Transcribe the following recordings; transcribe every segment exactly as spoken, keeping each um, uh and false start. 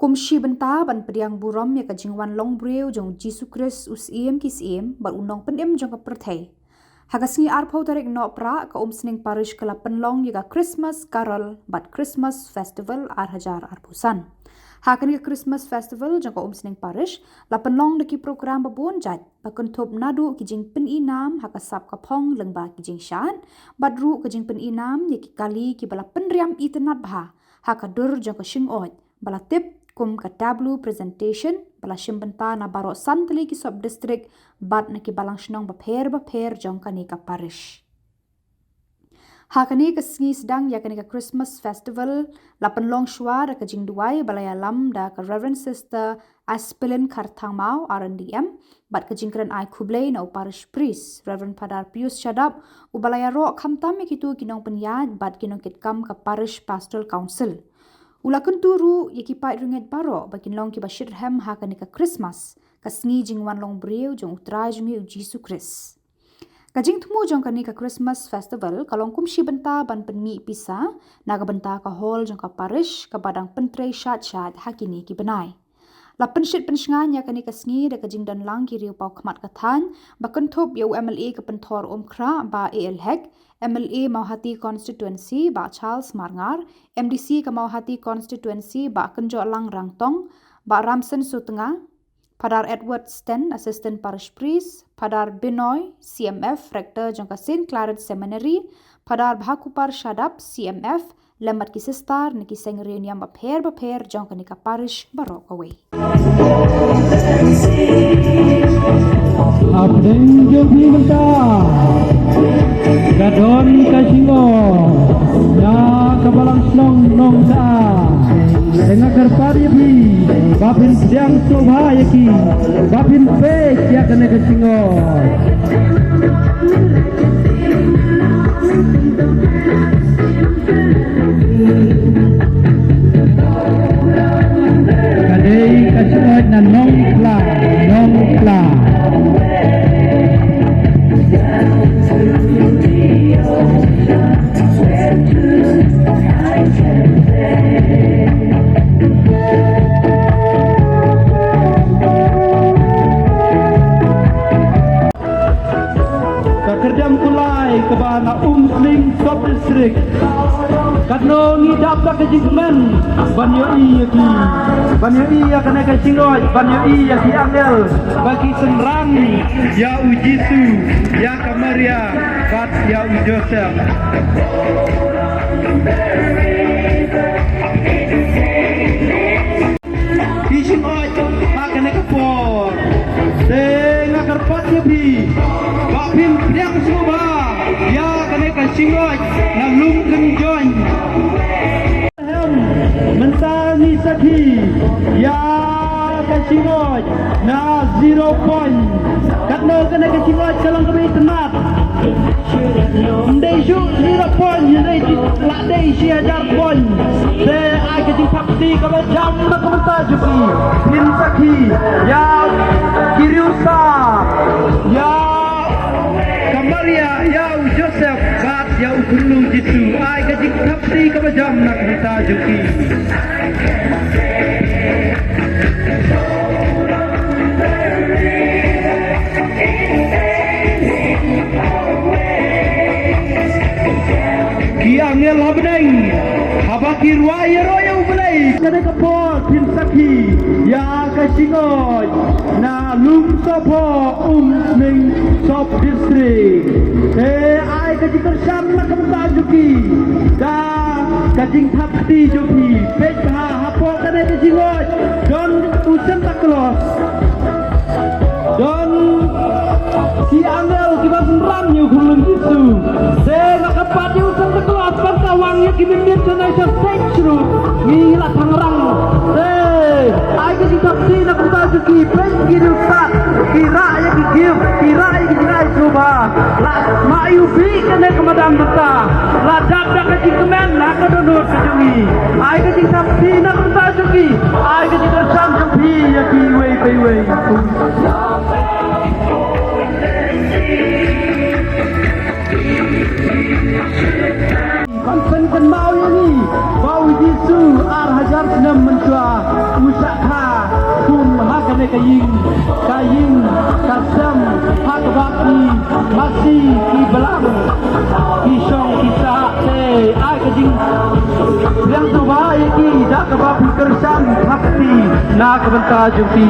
Kum shi bynta ban pdiang burom ïa ka jingwan long briew jong u Jisu Khrist u Syiem ki syiem bad u Nongpynim jong ka pyrthei, ha ka sngi arphew tarik Nohprah ka Umsning Parish ka la pynlong ïa ka Christmas Carol bad Christmas Festival ar hajar arphew san. Ha kane ka Christmas Festival jong ka Umsning Parish la pynlong da ki program ba bun jait, ba kynthup naduh ki jingpyni nam ha ka sap ka phong lyngba ki jingshad, bad ruh ka jingpyni nam ïa ki kali kiba la pynriam itynnad bha ha ka dur jong ka shingoid, ba la tip kum ka tableau presentation, ba la shim bynta na baroh san tylli ki sub district bad na ki balang shnong bapher bapher jong kane ka parish. Ha kane ka sngi sdang ïa kane ka Christmas Festival la pynlong shuwa da ka jingduwai ba la ïalam da ka Reverend Sister Aspilin Kharthangmaw, R N D M, bad ka jingkren ai khublei na u Parish Priest, Reverend Father Pius Shadap, uba la ïaroh khamtam ïa kito ki nongpynïaid bad ki nongkitkam ka Parish Pastoral Council. U la kyntu ruh ïa ki paid ryngied baroh ba kin long kiba shitrhem ha kane ka Christmas, ka sngi jingwan long briew jong u Trai jong ngi u Jisu Khrist. Ka jingthmu jong kane ka Christmas Festival ka long kum shi bynta ban pynmih pisa na ka bynta ka hall jong ka parish kaba dang pyntrei shad shad ha kine ki bnai. La pynshit pynshngaiñ ïa kane ka sngi da ka jingdon lang ki riew paw khmat ka thaiñ, ba kynthup ïa u M L A ka Pynthor Umkhrah Bah A L Hek, M L A Mawhati Constituency Bah Charles Marngar, M D C ka Mawhati Constituency Bah Kynjohlang Rangtong, Bah Ramsen Sutnga, Father Edward Sten, Assistant Parish Priest, Father Binoy, C M F, Rector jong ka Saint Claret Seminary, Father Bhakupar Shadap, C M F, lem bad ki sister na ki seng riewniam bapher bapher jong kane ka parish baroh kawei. Hapdeng jong phi mynta ka don ka shingoid na ka balang shnong Nongtha'a. Te nga kyrpad ïa phi ba phin pdiang sngewbha ïa ki, ba phin peit ïa kane ka shingoid. Ka dei ka shnong na Nongtha'a, Nongtha'a. Ka kyrdan kulai kaba na Umsning Sub District. Katno ngi dap da ka jingkmen ban ïohi ïa ki, ban ïohi ïa kane ka shingoid, ban ïohi ïa ki angel ba ki synran ïa u Jisu, ïa ka Maria bad ïa u Joseph. Ki shingoid ha kane ka por. Te nga kyrpad ïa phi ba phin pdiang sngewbha ïa kane ka shingoid na Lum Kynjoin. Mynta ngi sakhi ïa ka shingoid na zero point. Katno kane ka shingoid ka long kaba itynnad. Ym dei shuh zero point, ym dei, la dei shi hajar point. Te ai ka jingthap kti kaba jam na ka bynta jong ki. Phin sakhi ïa ki riewstad, ïa ka Maria, ïa u Joseph bad ïa u Khunlung Jisu. Ai ka jingthap kti kaba jam na ka bynta jong ki. Ki angel ha bneng, haba ki rwai ïaroh ïa U Blei. Kane ka por phin sakhi ïa ka shingoid na Lum Sohphoh, Umsning Sub District. Te ai ka jingkyrshan na ka bynta jong ki da ka jingthap kti jong phi. Peit bha hapoh kane ka shingoid don u Santa Claus. Don ki angel kiba synran ïa u Khunlung Jisu. Te nga kyrpad ïa u Santa Claus ban sa wang ïa ki mynmiet janai sha stage ruh ngi la thangrang. Te ai ka jingthap kti na ka bynta jong ki, peit ki riewstad, ki rah ïa ki gift, ki rah ïa ki jingai sngewbha. La ma ïu bih kane ka madan mynta. La dap da ka jingkmen ha ka dohnud ka jong ngi. Ai ka jingthap kti na ka bynta jong ki. Ai ka jingkyrshan jong phi ïa kiwei pa iwei. Ban pynkynmaw ïa ngi ba u Jisu ar hajar snem mynshuwa u Ka ïing, ka ïing, ka sem, ha kaba ki masi, ki balang, ki shong, ki sah, te ai ka jingpdiang sngewbha ïa ki, da kaba phi kyrshan ha kti na ka bynta jong ki.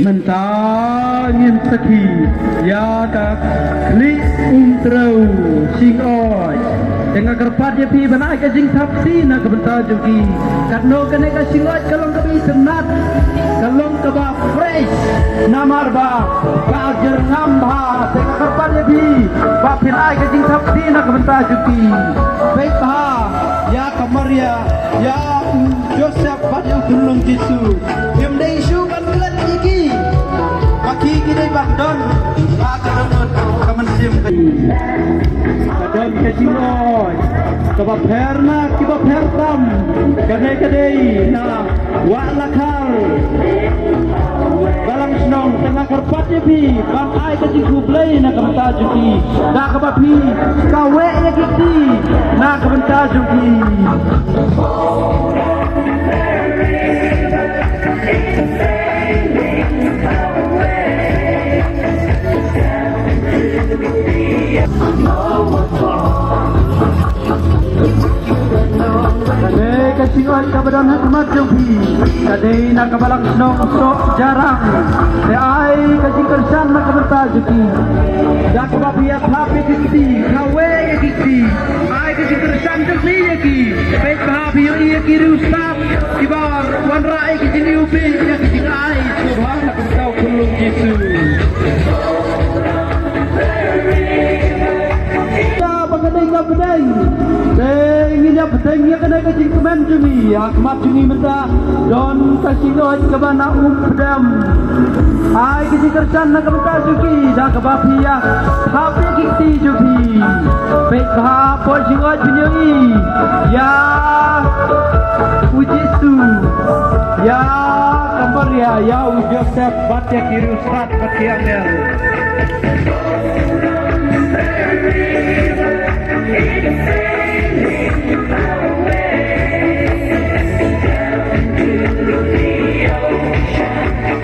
Mynta ngin sakhi ïa ka khlieh umtrew shingoit. Te nga kyrpad ïa phi ban ai ka jingthap kti na ka bynta jong ki. Katno kane ka shingoit ka long kaba itynnad, ka long kaba fresh. Namar ba ka jyrngam bha. Te nga kyrpad ïa phi ba phin ai ka jingthap kti na ka bynta jong ki. Peit bha ïa ka Maria, ïa u Joseph bad ïa u Khunlung Jisu. Kim dei shuh ban klet ïa ki. Ba ki ki dei ban don, ba ka dohnud ka mynsiem ka. Ka don ka jingoi kaba pher na kiba pher tam. Kane ka dei na Wah Lakhar, Balang Shnong. Te nga kyrpad ïa phi ban ai ka jingkhublei na ka bynta jong ki, da kaba phi kaweh ïa ki kti na ka bynta jong ki. Ka dei ka jingoi kaba don ha khmat jong phi, ka dei na ka Balang Shnong Sohjarang. Te ai ka jingkyrshan na ka bynta jong ki, da kaba phi ïa thap ïa ki kti, kaweh ïa ki kti. Ai ka jingkyrshan jong phi ïa ki. Peit bha, phi ïohi ïa ki riewstad kiba wanrah ïa ki jingïohi, ïa ki jingai sngewbha na ka bynta u Khunlung Jisu. Ba ka dei ka bneng, te ngin ïa bteng ïa kane ka jingkmen jong ngi. Ha khmat jong ngi mynta don ka shingoit kaba na umpdem. Ai ka jingkyrshan na ka bynta jong ki, da kaba phi ïa thap ïa ki kti jong phi. Peit bha, hapoh shingoit phin ïohi ïa u Jisu, ïa ka Maria, ïa u Joseph bad ïa ki riewstad bad ki angel.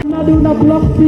Naduh na Block B.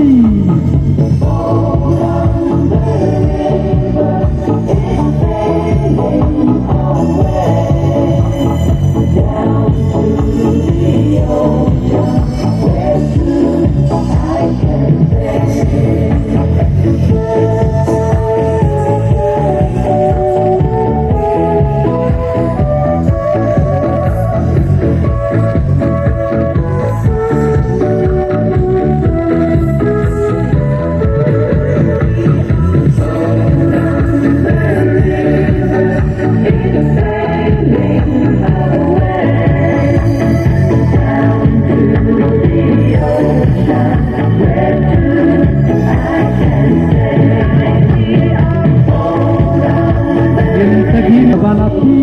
Ngin tagi ba la phi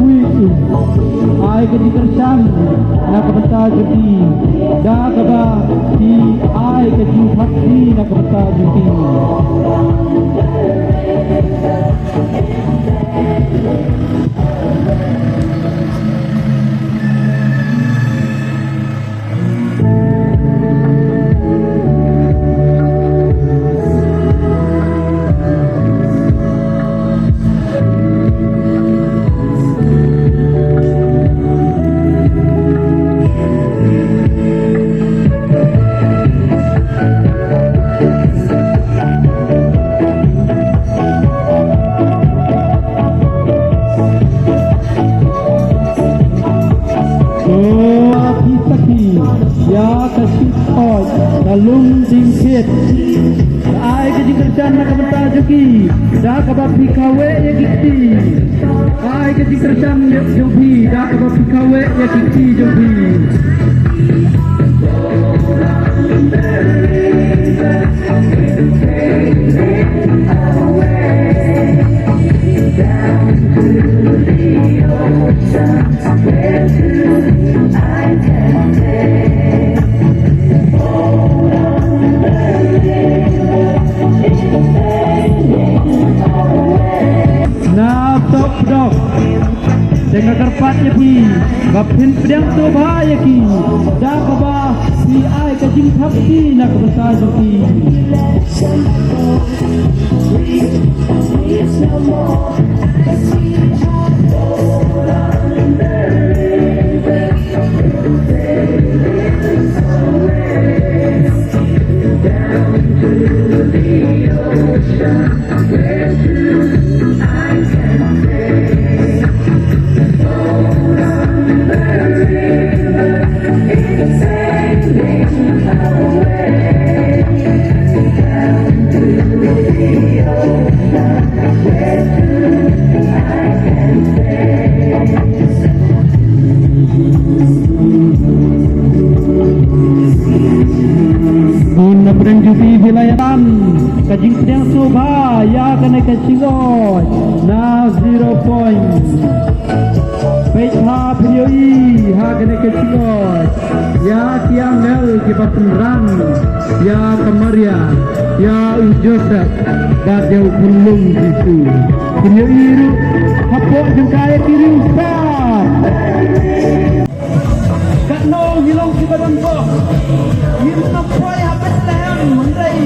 wi. Ai ka jingkyrshan na ka bynta jong ki, da kaba phi ai ka jingthap kti na ka bynta jong ki. Ko phi sakhi ïa ka shisha ka lum ding kit. Ai ka jingkyrshan na ka bynta jong ki, da kaba phi kaweh ïa ki kti. Ai ka jingkyrshan jong phi, da kaba phi kaweh ïa ki kti jong phi. Pdiang sngewbha ïa ki da kaba phi ai ka jingthap ki na ka bynta jong ki. Bun na pdeng jong phi, phi la ïa tan ka jingpdiang sngewbha ïa kane ka jingoi na zero point. Peit ha, phin ïohi ha kane ka jingoi ïa ki angel kiba pynrang ïa ka Maria, ïa u Joseph bad ïa u khunlung Jisu. Phin ïohi ruh hapoh jong ka ïa ki riewstad. Katno ngi long kiba donbok. Ngim nang poi ha Bethlehem, hynrei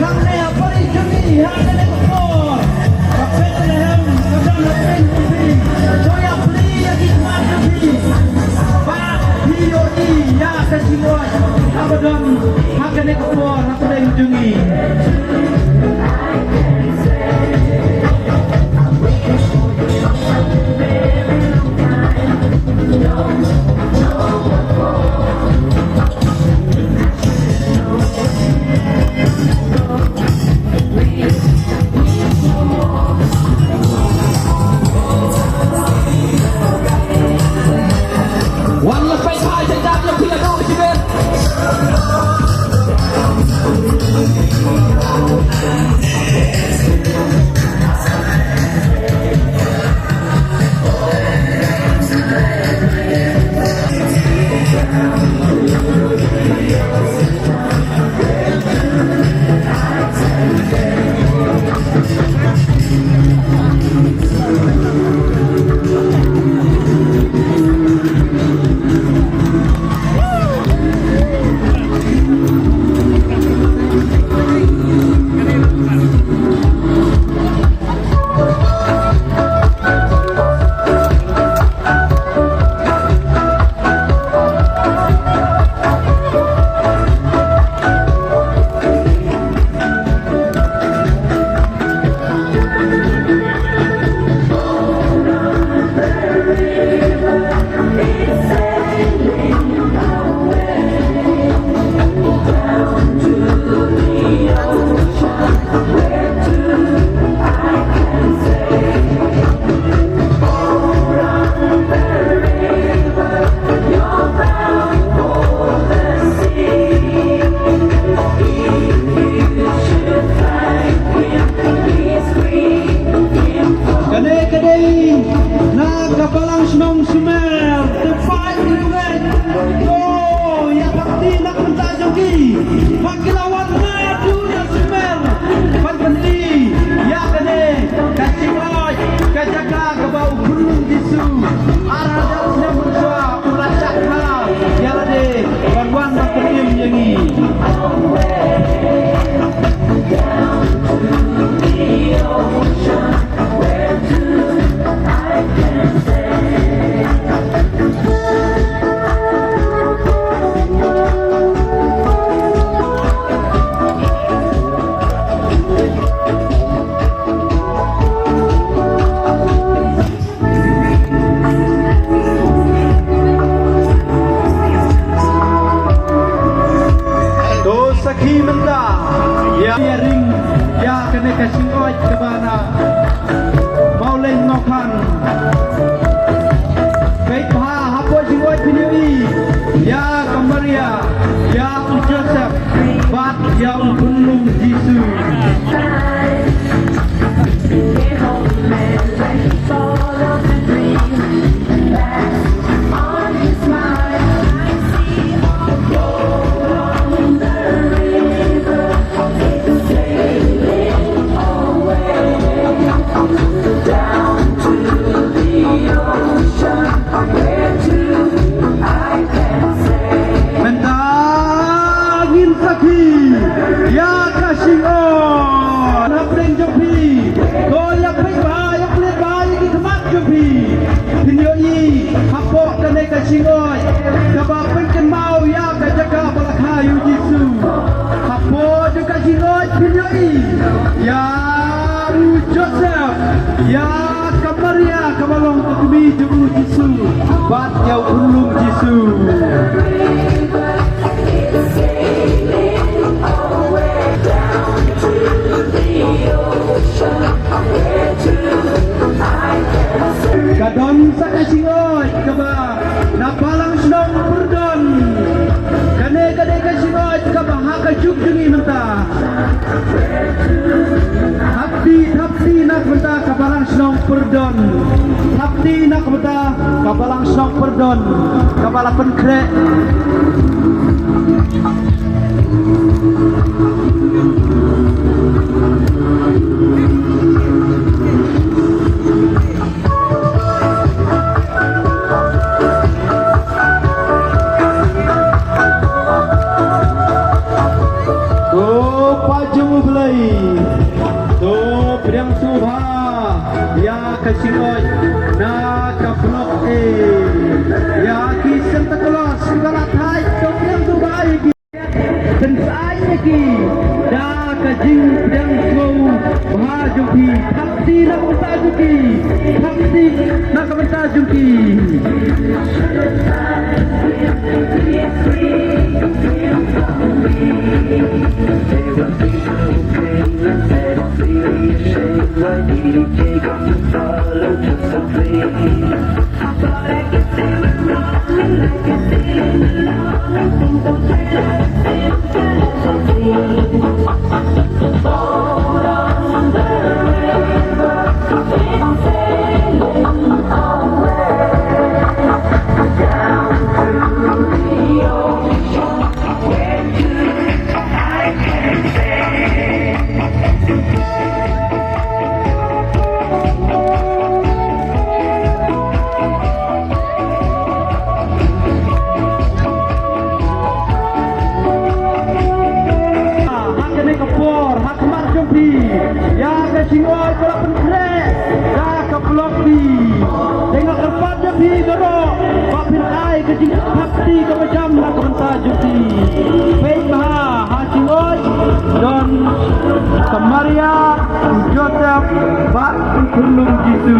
hangne ha pari jong ngi ha kane ka por. Ka Bethlehem ka don hapdeng jong phi. To ïa plie ïa ki khmat jong phi. Ba phi ïohi ïa ka jingoi kaba don ha kane ka por hapdeng jong ngi. Wan la peit ha jajak la phi la dong kiben. Kane ka dei na ka balang shnong Sumer, te paid ki ryngrei. To ïa ka kti na ka bynta jong ki. Ba ki la wan naduh na Sumer ban pynti ïa kane ka jingoi, ka jaka kaba u khunlung Jisu ar hajar snem mynshuwa u la shah kha ïa lade ban wan ban pynim ïa ngi. To sakhi mynta ïa, ïa ring ïa kane ka jingoi kaba na Mawleng Nongkhan. Peit bha hapoh jingoi phin ïohi ïa ka Maria, ïa u Joseph bad ïa u khunlung Jisu. Jingngeit kaba pynkynmaw ïa ka jaka ba la kha ïa u Jisu. Hapoh jong ka jingngeit phin ïohi ïa u Joseph, ïa ka Maria kaba long ka kmie jong u Jisu, bad ïa u khunlung Jisu. Ka don sa ka jingngeit kaba na balang shnong Pyrdon. Kane ka dei ka jingngeit kaba ha ka juk jong ngi mynta. Thapti, thapti na ka bynta ka balang shnong Pyrdon. Thapti na ka bynta ka balang shnong Pyrdon kaba la pynkhreh. To pajong U Blei. To pdiang sngewbha ïa ka jingngeit na ka Block A. Ïa ki Santa Claus kiba la thait, to pdiang sngewbha ïa ki. Pynsngewbha ïa ki da ka jingpdiang sngewbha jong ki. Thapti na ka bynta jong ki. Thapti na ka bynta jong ki. Ha kane ka por, ha khmat jong phi, ïa ka jingngeit ba la pynkhreh da ka Block B. Te nga kyrpad ïa phi baroh ba phin ai ka jingthapti kaba jam na ka bynta jong phi. Peit bha ha jingngeit, don ka Maria, u Joseph bad u khunlung Jisu.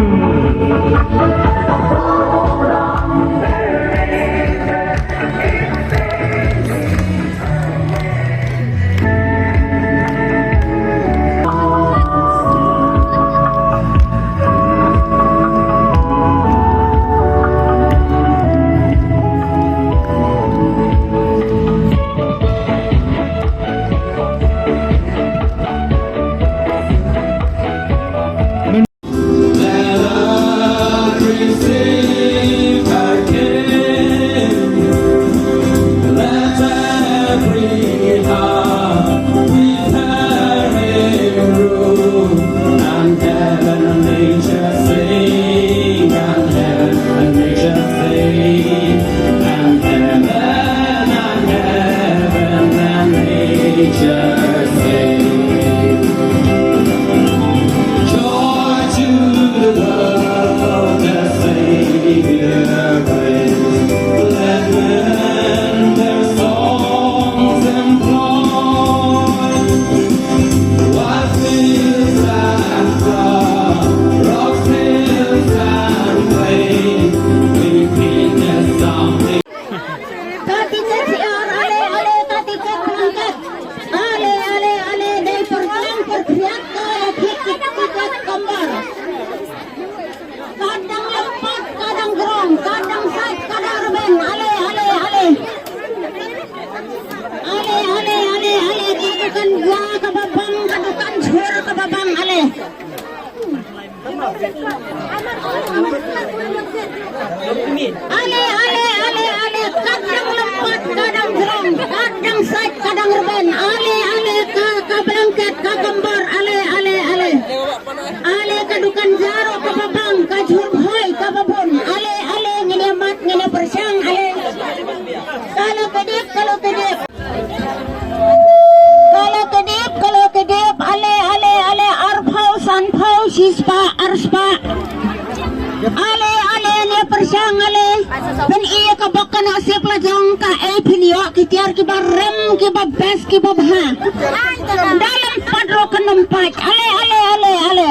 Let us receive the King. Let every heart prepare Him room, and heaven and nature sing, and heaven and nature sing, and heaven and heaven and nature sing. Joy to the world, the Savior reigns. Let men their songs employ. What fields and flowers, rocks, hills and plains, in greenness of Ka tiket siar, ale, ale, ka tiket berangkat. Ale, ale, ale, dei perang perkhiat ka la tiket, tiket gambar. Kadang lympat, kadang jrong, kadang sait, kadang rben. Ale, ale, ale. Ale, ale, ale, ale, ka dukan gua kaba bang, ka dukan jhur kaba bang, ale. Ale, ale, ale, ale, kadang lympat, kadang jrong, kadang sait, kadang rben. Ale, ale, ka, ka blanket, ka gambar. Ale, ale, ale. Ale, ka dukan jaroh kaba bang, ka jhur bhoi kaba bun. Ale, ale, ngin ïa mad, ngin ïa pyrshang. Ale. Ka la kedip, ka la kedip. Ka la kedip, ka la kedip, ale, ale, ale, arphew, sanphew, shispah, arspah. Ale, ale, ale, pyrshah. Ngan ale, phin ïoh ka bok ka nusip la jong ka, ei phin ïoh ki tiar kiba rem, kiba best, kiba bha. Da lem pat ruh kan ym pait. Ale, ale, ale, ale.